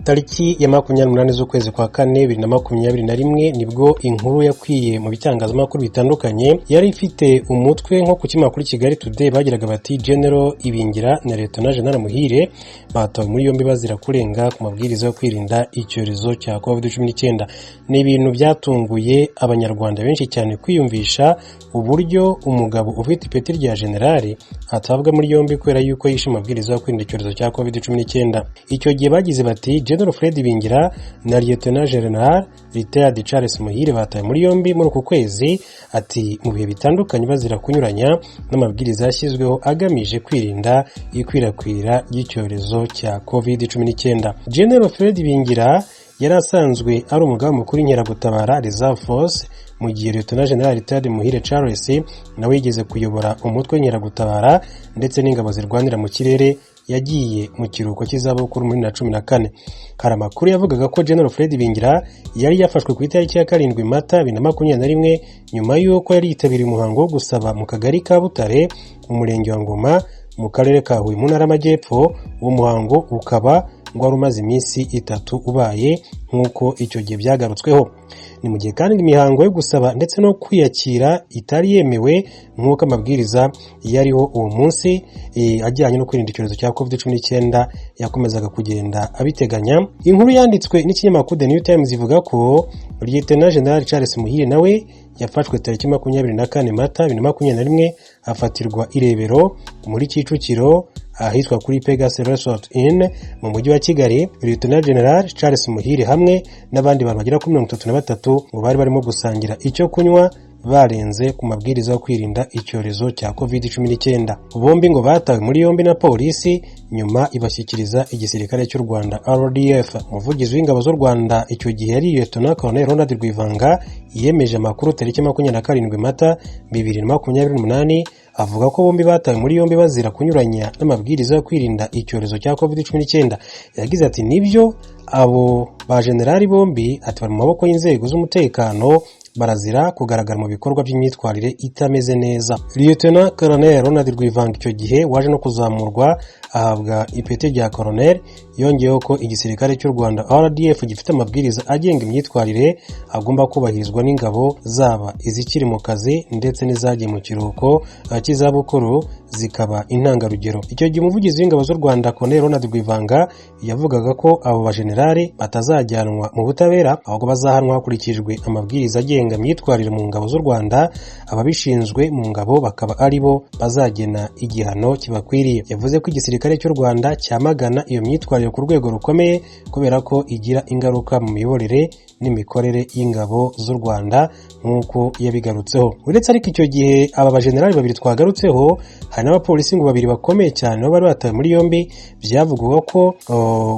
Tariki ya 28 z'ukwezi kwa kane 2021 nibwo inkuru yakwiye mu bitangazamakuru bitandukanye yari ifite umutwe, nko ku kinyamakuru Kigali Today bagiraga bati: "General Ibingira na Lieutenant General Muhire batawe muri yombi bazira kurenga ku mabwiriza yo kwirinda icyorezo cya COVID-19." Ni ibintu byatunguye Abanyarwanda benshi cyane kwiyumvisha uburyo umugabo ufite ipeti rya generali atabwa muri yombi kubera yuko yishe amabwiriza yo kwirinda icyorezo cya COVID-19. Icyo gihe bagize bati: "General Fred Ibingira na Lieutenant General Retired Charles Muhire batawe muri yombi muri uku kwezi", ati "mu bihe bitandukanye bazira kunyuranya n'amabwiriza yashyizweho agamije kwirinda ikwirakwira ry'icyorezo cya COVID-19." General Fred Ibingira yari asanzwe ari umugaba mukuru w'Inkeragutabara, Reserve Force, mu gihe Lieutenant General Retired Muhire Charles nawe yigeze kuyobora umutwe w'Inkeragutabara ndetse n'ingabo zirwanira mu kirere, yagiye mu kiruhuko cy'izabukuru muri 2014. Hari amakuru yavugaga ko General Fred Ibingira yari yafashwe ku itariki ya 7 Mata 2021, nyuma y'uko yari yitabiriye umuhango wo gusaba mu kagari ka Butare, mu murenge wa Ngoma, mu karere ka Huye, mu ntara y'Amajyepfo. Uwo muhango ukaba ngo wari umaze iminsi 3 ubaye, nk'uko icyo gihe byagarutsweho. Ni mu gihe kandi imihango yo gusaba ndetse no kwiyakira itari yemewe, nk'uko amabwiriza yariho uwo munsi ajyanye no kwirinda icyorezo cya COVID-19 yakomezaga kugenda abiteganya. Inkuru yanditswe n'ikinyamakuru The New Times ivuga ko Lieutenant General Charles Muhire nawe yafashwe tariki 24 Mata 2021, afatirwa i Rebero muri Kicukiro, ahitwa kuri Pegasus Resort Inn mu mujyi wa Kigali. Lieutenant General Charles Muhire hamwe n'abandi bantu bagera kuri 33 ngo bari barimo gusangira icyo kunywa barenze ku mabwiriza yo kwirinda icyorezo cya COVID-19. Bombi ngo batawe muri yombi na polisi, nyuma ibashyikiriza igisirikare cy'u Rwanda, RDF. Umuvugizi w'ingabo z'u Rwanda icyo gihe yari Lieutenant Colonel Ronald Rwivanga. Yemeje amakuru tariki 27 Mata 2028, avuga ko bombi batawe muri yombi bazira kunyuranya n'amabwiriza yo kwirinda icyorezo cya COVID-19. Yagize ati: "Nibyo, abo ba generali bombi", ati, "bari mu maboko y'inzego z'umutekano, barazira kugaragara mu bikorwa by'imyitwarire itameze neza." Lieutenant Colonel Ronald Rwivanga, icyo gihe waje no kuzamurwa ahabwa ipeti rya colonel, yongeyeho ko igisirikare cy'u Rwanda, RDF, gifite amabwiriza agenga imyitwarire agomba kubahirizwa n'ingabo, zaba izikiri mu kazi ndetse n'izagiye mu kiruhuko cy'izabukuru, zikaba intangarugero. Icyo gihe umuvugizi w'ingabo z'u Rwanda, Colonel Ronald Rwivanga, yavugaga ko abo bajenerali batazajyanwa mu butabera, ahubwo bazahanwa hakurikijwe amabwiriza agenga imyitwarire mu ngabo z'u Rwanda, ababishinzwe mu ngabo bakaba ari bo bazagena igihano kibakwiriye. Yavuze ko igisirikare cy'u Rwanda cyamagana iyo myitwarire ku rwego rukomeye, kubera ko igira ingaruka mu miyoborere n'imikorere y'ingabo z'u Rwanda, nk'uko yabigarutseho. Uretse ariko icyo gihe aba bajenerali babiri twagarutseho, hari n'abapolisi ngo babiri bakomeye cyane nabo bari batawe muri yombi. Byavugwaga ko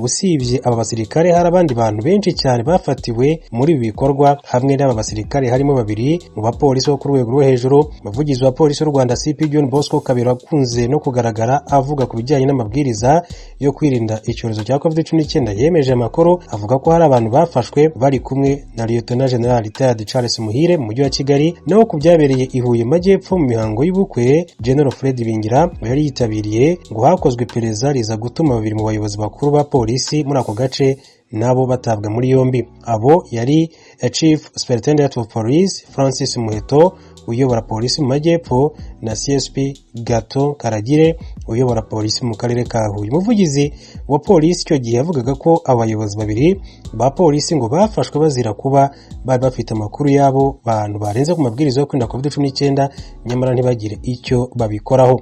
usibye aba basirikare hari abandi bantu benshi cyane bafatiwe muri ibi bikorwa hamwe n'aba basirikare, harimo babiri mu bapolisi bo ku rwego rwo hejuru. Umuvugizi wa polisi y'u Rwanda, CP John Bosco Kabera, akunze no kugaragara avuga ku bijyanye n'amabwiriza yo kwirinda icyorezo cya COVID-19, yemeje amakuru avuga ko hari abantu bafashwe bari kumwe na Lieutenant General Retired Charles Muhire mu mujyi wa Kigali. Naho ku byabereye i Huye Majyepfo mu mihango y'ubukwe General Fred Ibingira yari yitabiriye, ngo hakozwe iperereza riza gutuma babiri mu bayobozi bakuru ba polisi muri ako gace nabo batabwa muri yombi. Abo yari Chief Superintendent of Police Francis Muheto uyobora polisi mu majyepfo na CSP Gato Karagire uyobora polisi mu karere ka Huye. Umuvugizi wa polisi icyo gihe yavugaga ko abayobozi babiri ba polisi ngo bafashwe bazira kuba bari bafite amakuru y'abo bantu barenze ku mabwiriza yo kwirinda COVID-19, nyamara ntibagire icyo babikoraho.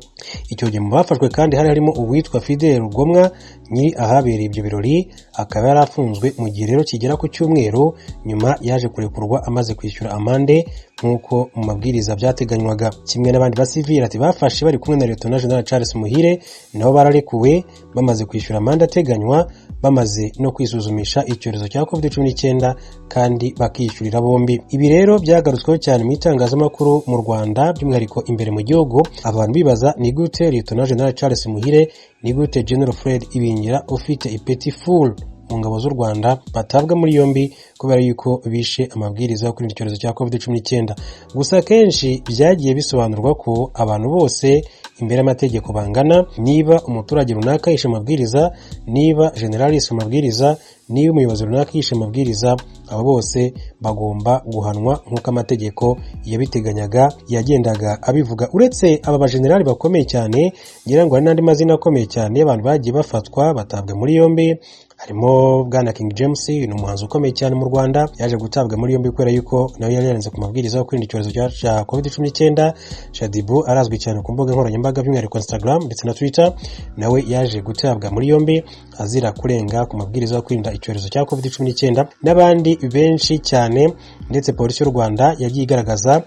Icyo gihe mu bafashwe kandi hari harimo uwitwa Fidel Rugomwa, nyiri ahabereye ibyo birori, akaba yari afunzwe mu gihe rero kigera ku cyumweru. Nyuma yaje kurekurwa amaze kwishyura amande nk'uko mu mabwiriza byateganywaga. Kimwe n'abandi basivili, ati bafashe bari kumwe na Lieutenant General Charles Muhire, nabo bararekuwe bamaze kwishyura amande ateganywa, bamaze no kwisuzumisha icyorezo cya COVID-19 kandi bakishyurira bombi. Ibi rero byagarutsweho cyane mu itangazamakuru mu Rwanda, by'umwihariko imbere mu gihugu, abantu bibaza: ni gute Lieutenant General Charles Muhire, ni gute General Fred Ibingira ufite ipeti full mu ngabo z'u Rwanda batabwa muri yombi kubera yuko bishe amabwiriza yo kwirinda icyorezo cya COVID-19? Gusa akenshi byagiye bisobanurwa ko abantu bose imbere y'amategeko bangana. Niba umuturage runaka yishe amabwiriza, niba general yishe amabwiriza, Niba umuyobozi runaka yishe amabwiriza, abo bose bagomba guhanwa nk'uko amategeko yabiteganyaga, yagendaga abivuga. Uretse aba bajenerali bakomeye cyane, ngira ngo hari n'andi mazina akomeye cyane y'abantu bagiye bafatwa batabwa muri yombi. Harimo bwana King James, ni umuhanzi ukomeye cyane mu Rwanda, yaje gutabwa muri yombi kubera yuko nawe yari yarenze ku mabwiriza yo kwirinda icyorezo cya COVID-19. Shaddyboo arazwi cyane ku mbuga nkoranyambaga, by'umwihariko Instagram ndetse na Twitter, nawe yaje gutabwa muri yombi azira kurenga ku mabwiriza yo kwirinda icyorezo cya COVID-19, n'abandi benshi cyane. Ndetse Polisi y'u Rwanda yagiye igaragaza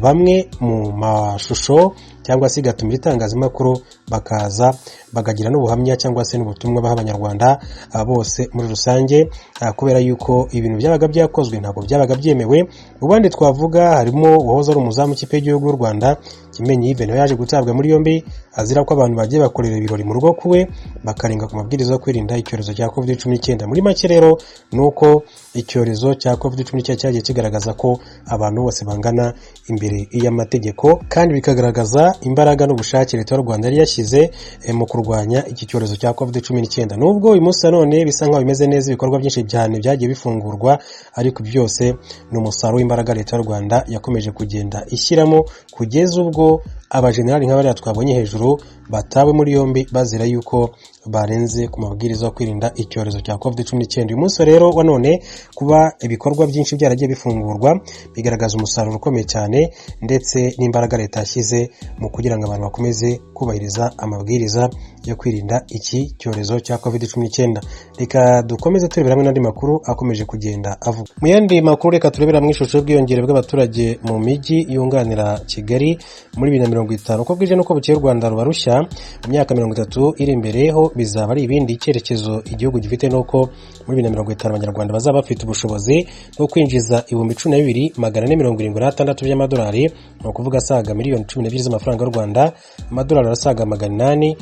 bamwe mu mashusho cyangwa se igatumira itangazamakuru, bakaza bakagira n'ubuhamya cyangwa se n'ubutumwa baha Abanyarwanda bose muri rusange, kubera yuko ibintu byabaga byakozwe ntabwo byabaga byemewe. Mu bandi twavuga harimo uwahoze ari umuzamu w'ikipe y'igihugu y'u Rwanda, Kimenyi Yves, nawe yaje gutabwa muri yombi azira ko abantu bagiye bakorera ibirori mu rugo kuwe bakarenga ku mabwiriza yo kwirinda icyorezo cya COVID-19. Muri make rero ni uko icyorezo cya COVID-19 cyagiye kigaragaza ko abantu bose bangana imbere y'amategeko, kandi bikagaragaza imbaraga n'ubushake Leta y'u Rwanda yari yashyize mu kurwanya iki cyorezo cya COVID-19. Nubwo uyu munsi none bisa nkaho bimeze neza, ibikorwa byinshi cyane byagiye bifungurwa, ariko byose ni umusaruro w'imbaraga Leta y'u Rwanda yakomeje kugenda ishyiramo, kugeza ubwo abajenerali nk'abariya twabonye hejuru batawe muri yombi bazira yuko barenze ku mabwiriza yo kwirinda icyorezo cya COVID-19. Uyu munsi rero wa none, kuba ibikorwa byinshi byaragiye bifungurwa bigaragaza umusaruro ukomeye cyane ndetse n'imbaraga Leta yashyize mu kugira ngo abantu bakomeze kubahiriza amabwiriza yo kwirinda iki cyorezo cya COVID-19. Reka dukomeze turebera hamwe n'andi makuru akomeje kugenda avuga. Mu yandi makuru, reka turebera hamwe ishusho y'ubwiyongere bw'abaturage mu mijyi yunganira Kigali muri 2050. Uko bwije n'uko bukeye u Rwanda ruba rushya. Mu myaka 30 iri imbere ho bizaba ari ibindi. Icyerekezo igihugu gifite nuko muri 2050 Abanyarwanda bazaba bafite ubushobozi bwo kwinjiza 12,476 by'amadolari, ni ukuvuga asaga miliyoni 12 z'amafaranga y'u Rwanda, amadolari asaga 800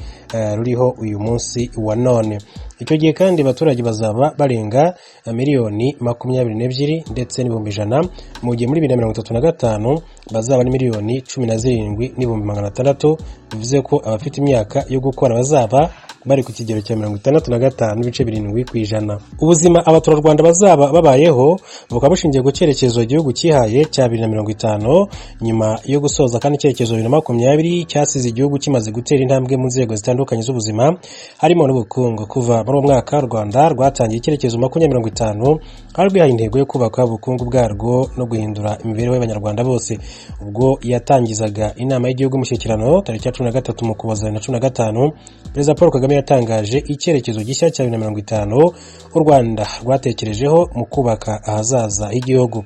ruriho uyu munsi wa none. Icyo gihe kandi abaturage bazaba barenga miliyoni 22 ndetse n'ibihumbi 100, mu gihe muri 2035 bazaba ari miliyoni 17 n'ibihumbi 600. Bivuze ko abafite imyaka yo gukora bazaba bari ku kigero cya 65.7%. Ubuzima abaturarwanda bazaba babayeho bukaba bushingiye ku cyerekezo igihugu cyihaye cya 2050. Nyuma yo gusoza kandi icyerekezo 2020 cyasize igihugu kimaze gutera intambwe mu nzego zitandukanye z'ubuzima, harimo n'ubukungu. Kuva muri uwo mwaka u Rwanda rwatangiye icyerekezo 2050, aho rwihaye intego yo kubaka ubukungu bwarwo no guhindura imibereho y'Abanyarwanda bose. Ubwo yatangizaga Inama y'Igihugu y'Umushyikirano tariki ya 13 mu Kuboza 2015, Perezida Paul Kagame yatangaje icyerekezo gishya cya 2050 u Rwanda rwatekerejeho mu kubaka ahazaza h'igihugu.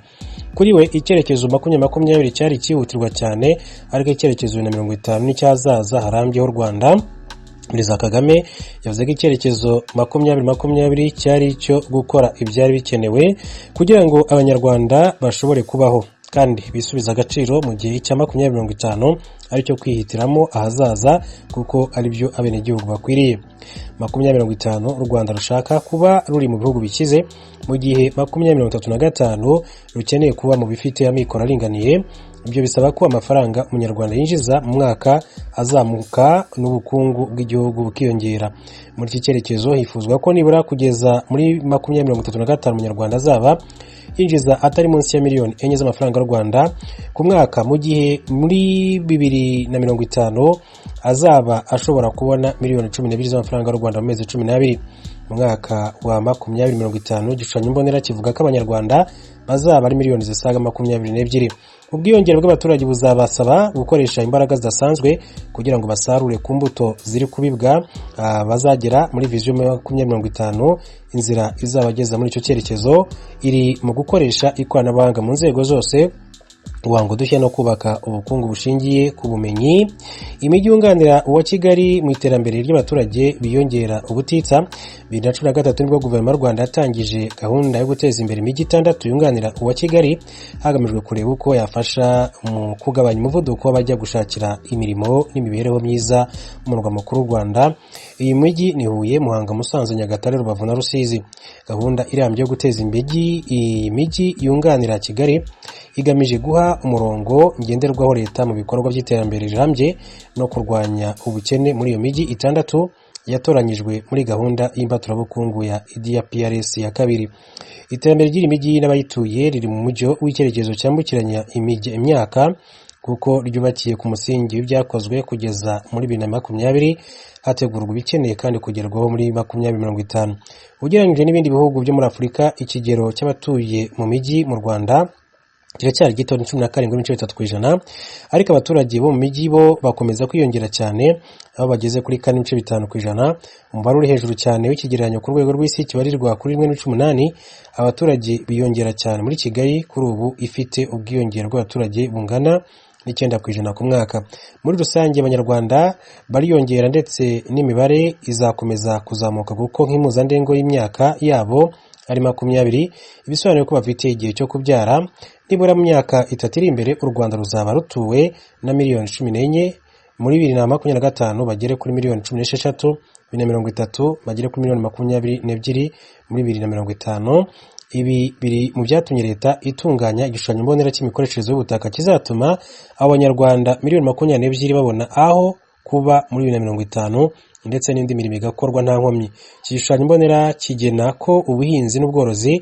Kuri we, icyerekezo 2020 cyari cyihutirwa cyane, ariko icyerekezo 2050 n'icy'ahazaza harambye h'u Rwanda. Perezida Kagame yavuze ko icyerekezo 2020 cyari icyo gukora ibyari bikenewe kugira ngo Abanyarwanda bashobore kubaho kandi bisubiza agaciro, mu gihe cya 2050 aricyo kwihitiramo ahazaza, kuko aribyo abenegihugu bakwiriye. 2050 u Rwanda rushaka kuba ruri mu bihugu bikize, mu gihe 2035 rukeneye kuba mu bifite amikoro aringaniye. Ibyo bisaba ko amafaranga Umunyarwanda yinjiza mu mwaka azamuka n'ubukungu bw'igihugu bukiyongera. Muri iki cyerekezo hifuzwa ko nibura kugeza muri 2035 Umunyarwanda azaba yinjiza atari munsi ya miliyoni 4 z'amafaranga y'u Rwanda ku mwaka, mu gihe muri 2050 azaba ashobora kubona miliyoni 12 z'amafaranga y'u Rwanda mu mezi 12. Mu mwaka wa 2050, igishushanyo mbonera kivuga ko Abanyarwanda bazaba ari miliyoni zisaga 22. Ubwiyongere bw'abaturage buzabasaba gukoresha imbaraga zidasanzwe kugira ngo basarure ku mbuto ziri kubibwa bazagera muri Vision 2050. Inzira izabageza muri icyo cyerekezo iri mu gukoresha ikoranabuhanga mu nzego zose, guhanga udushya no kubaka ubukungu bushingiye ku bumenyi. Imijyi yunganira uwa Kigali mu iterambere ry'abaturage biyongera ubutitsa. 2013 nibwo Guverinoma y'u Rwanda yatangije gahunda yo guteza imbere imijyi itandatu yunganira uwa Kigali, hagamijwe kureba uko yafasha mu kugabanya umuvuduko w'abajya gushakira imirimo n'imibereho myiza mu murwa mukuru w'u Rwanda. Iyi mijyi ni Huye, Muhanga, Musanze, Nyagatare, Rubavu na Rusizi. Gahunda irambye yo guteza iyi mijyi yunganira Kigali igamije guha umurongo ngenderwaho leta mu bikorwa by'iterambere rirambye no kurwanya ubukene muri iyo mijyi itandatu. Yatoranyijwe muri gahunda y'imbaturabukungu ya IDEA PRS ya kabiri. Iterambere ry'iri mijyi n'abayituye riri mu mujyo w'icyerekezo cyambukiranya imyaka, kuko ryubakiye ku musingi w'ibyakozwe kugeza muri 2020, hategurwa ibikeneye kandi kugerwaho muri 2050. Ugereranyije n'ibindi bihugu byo muri Afurika, ikigero cy'abatuye mu mijyi mu Rwanda kiracyari gito, ni 17.3%, ariko abaturage bo mu mijyi bo bakomeza kwiyongera cyane, aho bageze kuri 4.5%, umubare uri hejuru cyane w'ikigereranyo ku rwego rw'isi kibarirwa kuri 1.8. Abaturage biyongera cyane muri Kigali, kuri ubu ifite ubwiyongere bw'abaturage bungana n'9% ku mwaka. Muri rusange Abanyarwanda bariyongera, ndetse n'imibare izakomeza kuzamuka, kuko nk'impuzandengo y'imyaka yabo ari 20, ibisobanuye ko bafite igihe cyo kubyara. Nibura mu myaka 3 iri imbere, u Rwanda ruzaba rutuwe na miliyoni 14, muri 2025 bagere kuri miliyoni 16, 2030 bagere kuri miliyoni 22, muri 2050. Ibi biri mu byatumye leta itunganya igishushanyo mbonera cy'imikoreshereze y'ubutaka kizatuma Abanyarwanda miliyoni 22 babona aho kuba muri 2050, ndetse n'indi mirimo igakorwa nta nkomyi. Iki gishushanyo mbonera kigena ko ubuhinzi n'ubworozi